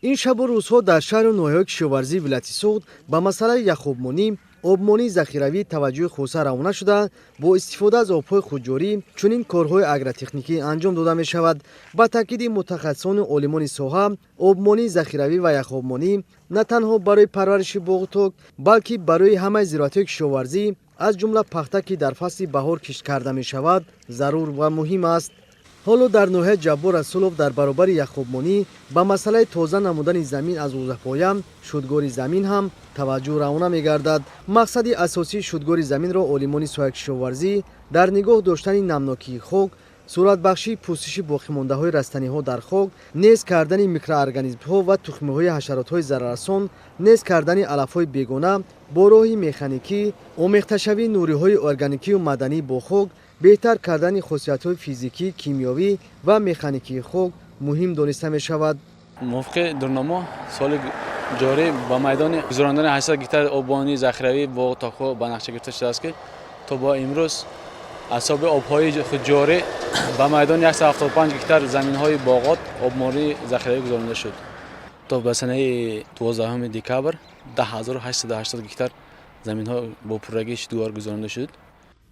Ин шабу рӯзҳо дар шаҳру ноҳияҳои кишоварзии вилояти Суғд ба масъалаи яхобмонӣ, обмонии захиравӣ таваҷҷӯҳи хоса равона шуда, бо истифода аз обҳои худҷорӣ чунин корҳои агротехникӣ анҷом дода мешавад. Ба таъкиди мутахассисону олимони соҳа, обмонии захиравӣ ва яхобмонӣ на танҳо барои парвариши боғу ток, балки барои ҳамаи зироатҳои кишоварзӣ, аз ҷумла пахта, ки дар фасли баҳор кишт карда мешавад, зарур ва муҳим аст. Ҳоло дар ноҳияи Ҷаббор Расулов дар баробари яхобмонӣ ба масъалаи тоза намудани замин аз ғӯзапоя, шудгори замин ҳам таваҷҷӯҳ равона мегардад. Мақсади асосии шудгори заминро олимони соҳаи кишоварзӣ дар нигоҳ доштани намнокии хок, суратбахшии пӯсиши боқимондаҳои растаниҳо дар хок, нест кардани микроорганизмҳо ва тухмиҳои ҳашаротҳои зараррасон, нест кардани алафҳои бегона бо роҳи механикӣ, омехташавии нуриҳои органикию маъданӣ бо хок, беҳтар кардани хосиятҳои физикӣ, кимиёвӣ ва механикии хок муҳим дониста мешавад. Мувофиқи дурнамо, соли ҷорӣ ба майдони гузарондани 800 гектар оббонии захиравӣ боғу токҳо ба нақша гирифта шудааст, ки то ба имрӯз аз ҳисоби обҳои худҷорӣ ба майдони 175 гектар заминҳои боғот обмонии захиравӣ гузаронида шуд. То ба санаи 12 декабр 10 880 гектар заминҳо бо пуррагӣ шудгор гузаронида шуд.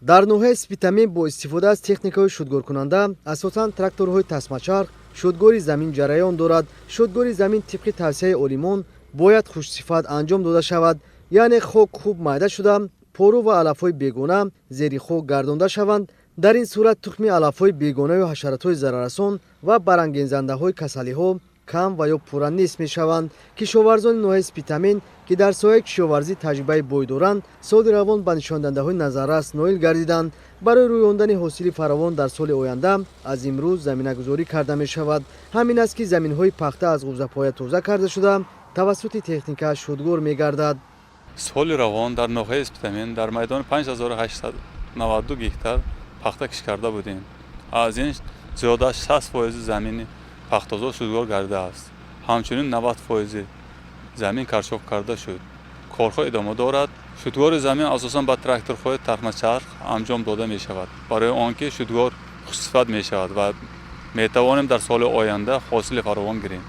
Дар ноҳияи Спитамен бо истифода аз техникаҳои шудгоркунанда, асосан тракторҳои тасмачарх, шудгори замин ҷараён дорад. Шудгори замин тибқи тавсияи олимон бояд хушсифат анҷом дода шавад, яъне хок хуб майда шуда, пору ва алафҳои бегона зери хок гардонда шаванд. Дар ин сурат тухми алафҳои бегонаю ҳашаротҳои зараррасон ва барангезандаҳои касалиҳо кам ва ё пурра нест мешаванд. Кишоварзони ноҳияи Спитамен, ки дар соҳаи кишоварзӣ таҷрибаи бой доранд, соли равон ба нишондиҳандаҳои назаррас ноил гардиданд. Барои рӯёндани ҳосили фаровон дар соли оянда аз имрӯз заминагузорӣ карда мешавад. Ҳамин аст, ки заминҳои пахта аз ғӯзапоя тоза карда шуда, тавассути техника шудгор мегардад. Соли равон дар ноҳияи Спитамен дар майдони 5892 гектар пахта кишт карда будем. Аз ин зиёда аз 60 фоизи замини пахтазор шудгор гардидааст. Ҳамчунин 90 фоизи замин карчоф карда шуд. Корҳо идома дорад. Шудгори замин асосан ба тракторҳои тасмачарх анҷом дода мешавад, барои он ки шудгор хушсифат мешавад ва метавонем дар соли оянда ҳосили фаровон гирем.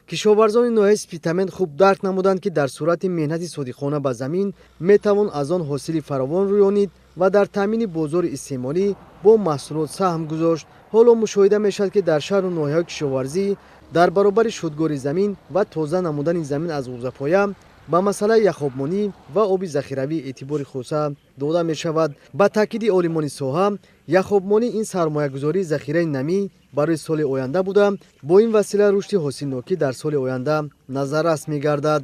Кишоварзони ноҳияи Спитамен хуб дарк намуданд, ки дар сурати меҳнати содиқона ба замин метавон аз он ҳосили фаровон рӯёнид ва дар таъмини бозори истеъмолӣ бо маҳсулот саҳм гузошт. Ҳоло мушоҳида мешавад, ки дар шаҳру ноҳияҳои кишоварзӣ дар баробари шудгори замин ва тоза намудани замин аз ғӯзапоя ба масъалаи яхобмонӣ ва оби захиравӣ эътибори хоса дода мешавад. Ба таъкиди олимони соҳа, яхобмонӣ ин сармоягузории захираи намӣ барои соли оянда буда, бо ин васила рушди ҳосилнокӣ дар соли оянда назаррас мегардад.